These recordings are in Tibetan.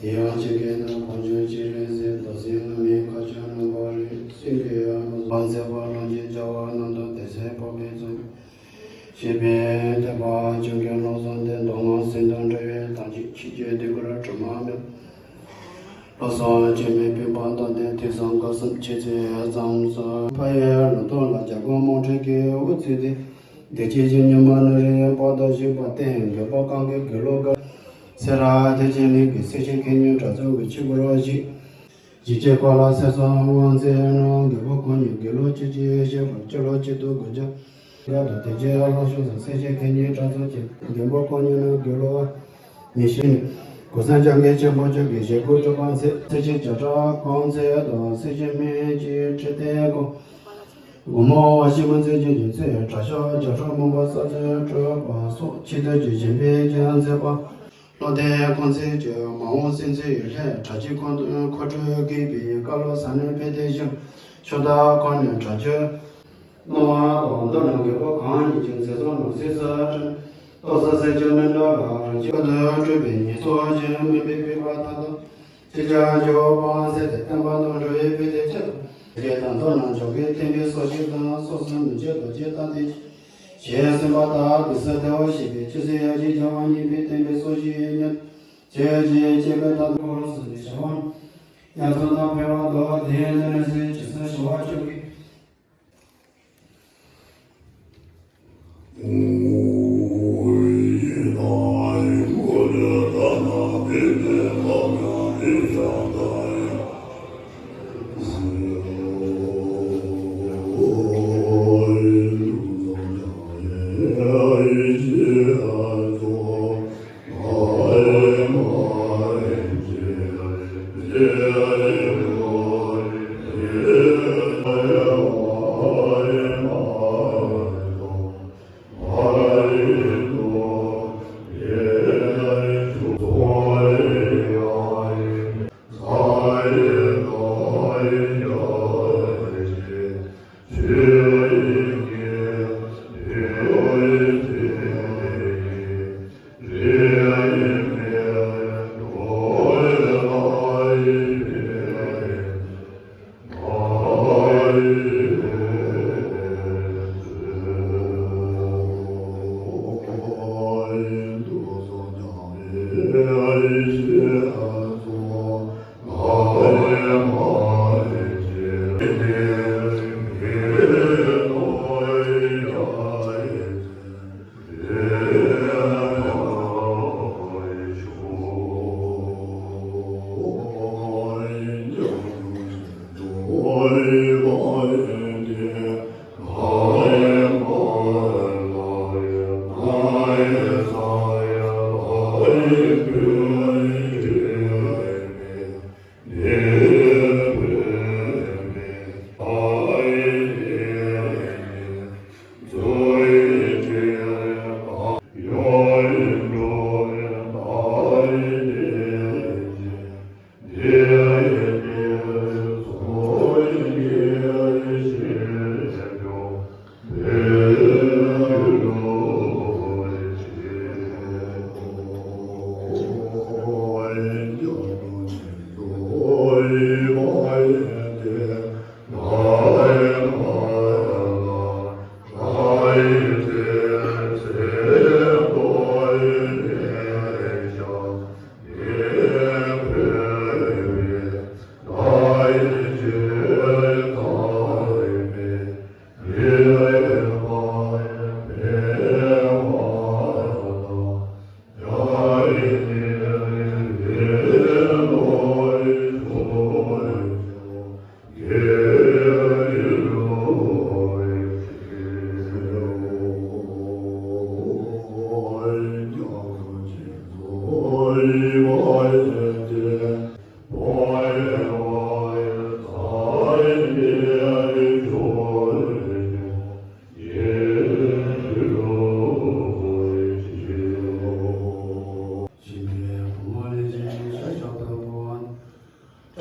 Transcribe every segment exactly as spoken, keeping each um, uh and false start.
དེ་ཡང་ཇི་སྐད་དུ། གང་བྱུང་ཅི་རིགས་ཟད། རྡོ་སྲིན་རྔ་མའི་ཁ་ཆར་རྣམ་པར་རིག། སེང་གེ་ཡང་མ་ཟད་པ་རྣམས་ཀྱི་བྱ་བ་རྣམས་དང་། དེ་ཚེ་འཕགས་པའི་ཚོགས་ཀྱིས་བཤད་པའི་ཐེག་པ་ཆོས་ཀྱི་རྣམ་གསུམ་སྟེ། མདོ་སྔགས་ཟིལ་གྱིས་འདྲིལ་བའི་དམ་ཆོས། ཆོས་ཀྱི་ཐུགས་ཀར་དྲི་མ་མེད། བློ་བཟང་སྤྱན་མའི་པད་དཔག་དང་ལྡན། དུས་གསུམ་སྐབས་གསུམ་ཆོས་ཚུལ་ཙམ་གསུངས། ཕ་ཡི་ལུང་སྟོང་ལ་རྒྱལ་ཀུན་དམངས་ཁྲོད་ཀྱི། དབུ་ཚུགས་ཏེ་བདེ་སྐྱིད་ཀྱི་ཉི་མ་ནུབ་རེ་བར་དུ་བཞུགས་པར་བསྟན། མགོན་པོ་གང་གི་དགེ་སློང་གི། སེ་ར་ཐེག་ཆེན་གླིང་གི་སེར་བྱེས་མཁས་སྙན་གྲྭ་ཚང་གི་ཆོས་སྒོར་བཞུགས། ཞིང་གི་འཁོར་ལ་སེམས་བཟང་དབང་བཙན་གནང་། མགོན་པོ་ཁོང་ཉིད་དགེ་སློང་བཅུ་གཅིག་བཤད་པ། སྤྱི་ལོ་གཅིག་སྟོང་དགུ་བརྒྱ་དང་བདུན་ཅུ་ལྷག་བཞུགས་སོ། སེར་བྱེས་མཁས་སྙན་གྲྭ་ཚང་གི་མགོན་པོ་ཁོང་ཉིད་ནི་དགེ་སློང་ཉི་ཤུ་ནས། གོང་ས་སྐྱབས་མགོན་ཆེན་པོ་མཆོག་གིས་ཞལ་སྐུ་གྲུབ་པ་མཛད། སེར་བྱེས་བྱེ་བྲག་གང་ཚད་དང་། སེར་བྱེས་སྨན་གྱི་ཁྲི་སྟེང་གོང་། དགོང་མོ་བ་ཤི་མ་མཛད་རྗེས་ཀྱི་ཚེ། གྲྭ་ཤག་བརྒྱ་ཕྲག་མང་པོ་གསར་བཙུགས་གྲུབ་པ་སོགས། ཆེས་མཐོའི་ཞིང་ཆེན་པའི་རྒྱལ་མཛད་པ། བློ་ལྡན་ཁོང་ཚེ་གཅིག་མ་འོངས་སེམས་ཅན་ཡོན་ལྷན་གྲགས་ཅན་ཁོང་དུ་མཁོ་སྤྲོད་དགོས་པའི་བཀའ་སློབ་ཟབ་ནན་ཕེབས་ཏེ་བཞིན། ཕྱོགས་མཐའ་ཁག་ནས་དྲག་སྤྱོད་གནང་བ་དང་། མདོར་ན་རྒད་པོ་གང་ཉིད་ཀྱི་མཛད་བཟང་ནང་གསེས་སུ་བཀྲམ། ཏོག་ཙམ་སེམས་ཅན་མི་འདྲ་བ་རང་བཞིན་ཀུན་ཏུ་སྤྲུལ་པའི་ཉེར་ཚོགས་ཀྱི་མུན་པའི་དཔེ་པ་མཐའ་དག་ཕྱིར་བྱང་ཆུབ་པ་མཛད་དེ། བསྟན་པ་དང་འགྲོ་བའི་ཕན་བདེ་ཆེད་དུ། དགེ་དང་མདོར་ན་འཇོག་པའི་བསྟན་པའི་སྲོག་ཤིང་དང་། སྲོག་ཟུངས་མི་འཆོར་རྡོ་རྗེ་རྟ་མགྲིན་ཞེས་གསུངས་པ་ལྟར། དུས་གསུམ་བདེ་བར་གཤེགས་པའི་ཆོས་སྲིད་ཡར་རྒྱས་རྒྱལ་བ་གཉིས་པའི་བསྟན་པའི་སྲོག་ཤིང་ཉིད། ཆོས་ཀྱི་སྐྱེས་བུ་དང་འཁོར་གསུམ་གྱི་བྱ་བ་ཡང་དག་དང་འཕེལ་བ་མདོར་བསྡུས་ནས་ནི། རྗེ་བཙུན་ཞི་བ་ལྕམ་གྱི།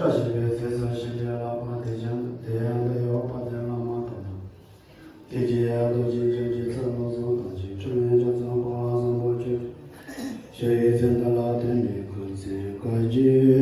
བཀྲ་ཤིས་པའི་ཚེ་སུ་ཞི་བདེའི་ལྷ་པ་དེ་བཞིན་དུ། དེ་ཡང་འདི་ཡང་དཔལ་ལྡན་བླ་མ་དམ་པ། དེ་རྗེས་རྡོ་རྗེ་འཆང་གི་ཚུལ་ལ་བཟང་དང་ཞིང་། འཕྲིན་ལས་རྒྱ་མཚོའི་དཔལ་བཟང་པོ་ཁྱོད། ཞུ་ཡི་ཚེ་འདི་ལ་དོན་མེད་ཀུན་སེམས་དཀའ་སྤྱད།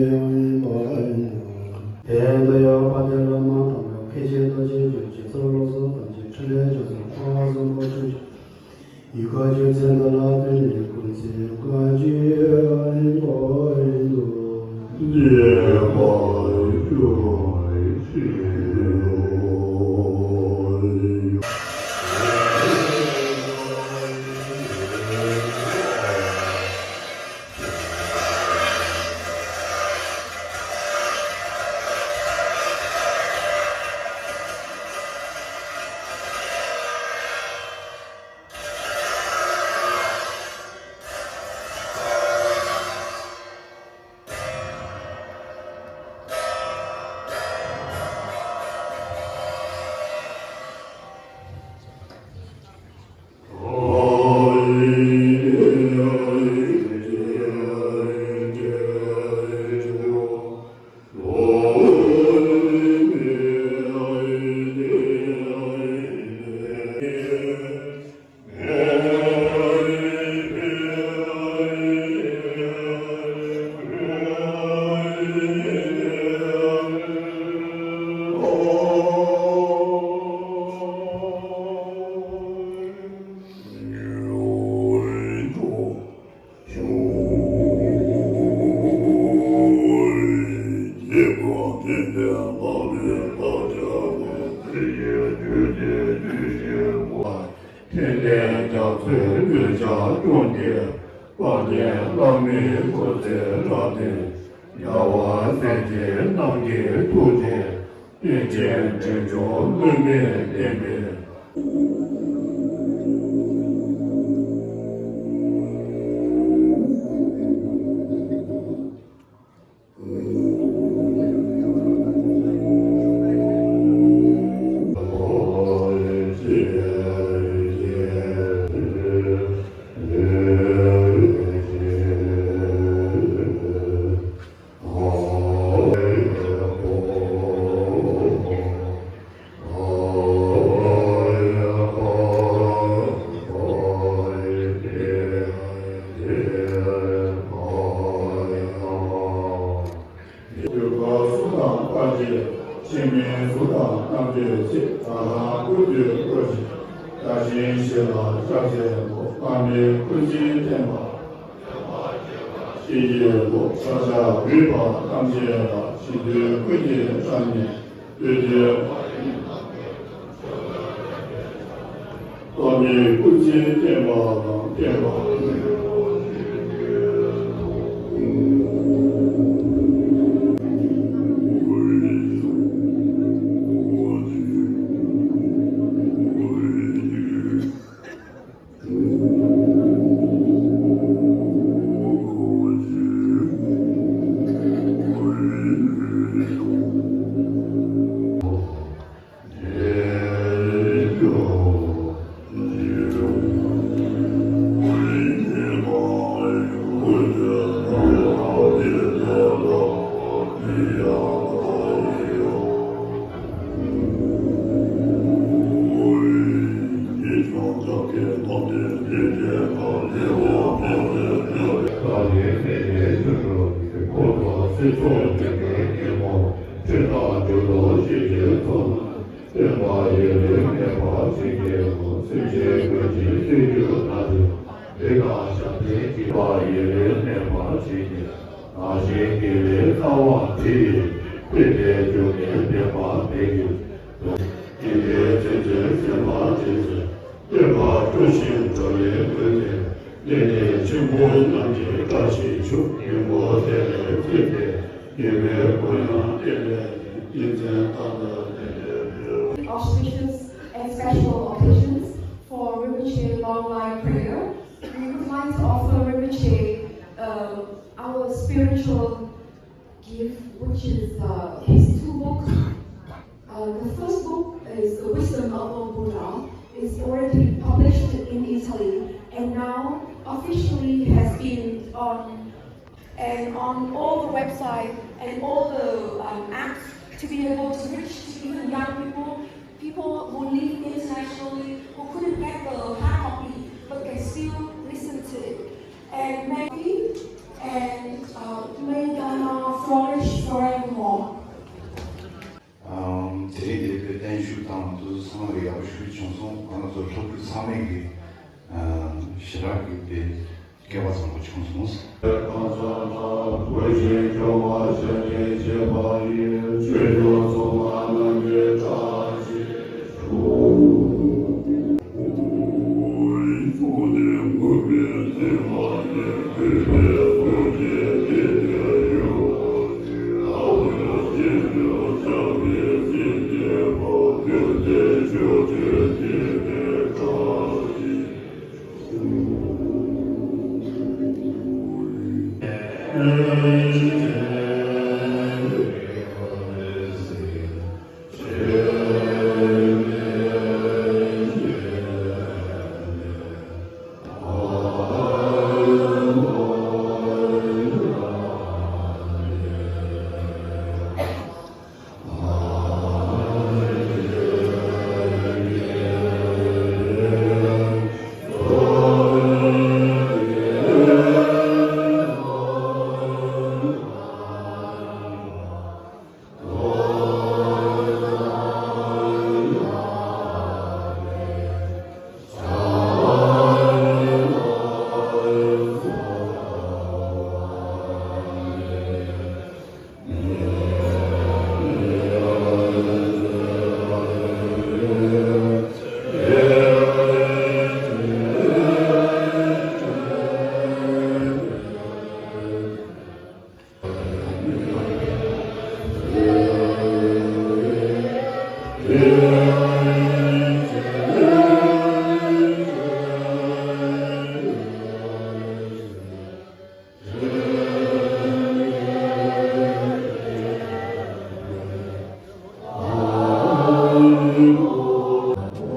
ཕྲིན་ལས་རྒྱ་མཚོའི་མངོན་ཤར་སྐྱོང་གི། དཔལ་ལྡན་བླ་མའི་སྐུ་ཚེ་རབ་བརྟན། རྒྱལ་བ་སྲས་བཅས་རྣམས་ཀྱི་ཐུགས་རྗེས། བསྟན་ཆེན་འབྲིང་ཆུང་ལུས་མེད་བསྟན་པའི། འདོད་པ་གཟུགས་དང་ཐམས་ཅད་ཕྱི། སེམས་ཅན་གཟུགས་དང་ཐམས་ཅད་ཕྱི། ད་ལྟ་སྐུ་དུས་སྐུ་ཞིང་། བདག་གཞན་ཞི་ལ་ཕྱག་འཚལ་ལོ། བླ་མའི་སྐུ་ཚེ་བརྟན་པ། ཤེས་ཀྱི་ལོ། ཕྱག་བྱ་འོས་པ་ཐམས་ཅད་ལ། ཞི་དུལ་སྐུ་གཉིས་བསམ་ནས། བསྟོད་དེ། བླ་མའི་སྐུ་ཚེ་བརྟན་པ་དང་བརྟན་པ། སྟོན་པ་ཡུལ་ལས་མེད་པར་བྱེད་ཀྱི་ལོ། སེམས་ཅན་ཀུན་གྱི་སྲིད་རྒྱུད་ན་དེ། འདི་དག་བཤད་པའི་སྐྱེས་པ་ཡུལ་ལས་མེད་པར་བྱེད་ཀྱི། ན་ཞིང་གི་ལས་རྩ་བ་འདི་ཡིས། སྲིད་པའི་རྒྱུ་ནི་འདོད་པ་མེད་ཀྱི། སྐྱེ་བའི་ཚེ་ཚེ་སེམས་པ་ཇི་སྲིད། སྟོན་པ་སྤྲོ་ཞིང་འགྲོ་བའི་ཀུན་ནས། ལས་ལས་ཆེན་པོ་རྣམས་ཀྱི་བཀྲ་ཤིས་ཤོག་ཡོན་པོ་དེ་ལས་བརྩིས་ཏེ། ཡོན་པོའི་ཀུན་ཡང་དེ་ལས། ཡིད་བརྟན་དང་འདྲ་དེ་ལས། Auspicious and special occasions for Rinpoche long life prayer. We would like to offer Rinpoche, um, our spiritual gift, which is, uh, his two books. Uh, the first book is The Wisdom of Buddha. It's already published in Italy and now officially has been on and on all the websites and all the, um, apps to be able to reach to even young people, people who live internationally who couldn't get the hard copy but can still listen to it. And may, and, uh, may Dharma flourish forevermore. ཨམ། དེ་རིང་འདིར་བོད་བརྟན་བཞུགས་དང་དེ་ཚོ་ཚང་མ་གི་ཡག་པོ་ཞེ་པོ་བྱུང་སོང་། ང་ཚོ་སློབ་ཕྲུག་ཚང་མས་ཀྱི་ཨམ་ཞེ་དྲག་གི་དེ་ སྐལ་བ་བཟང་པོ་བྱུང་སོང་།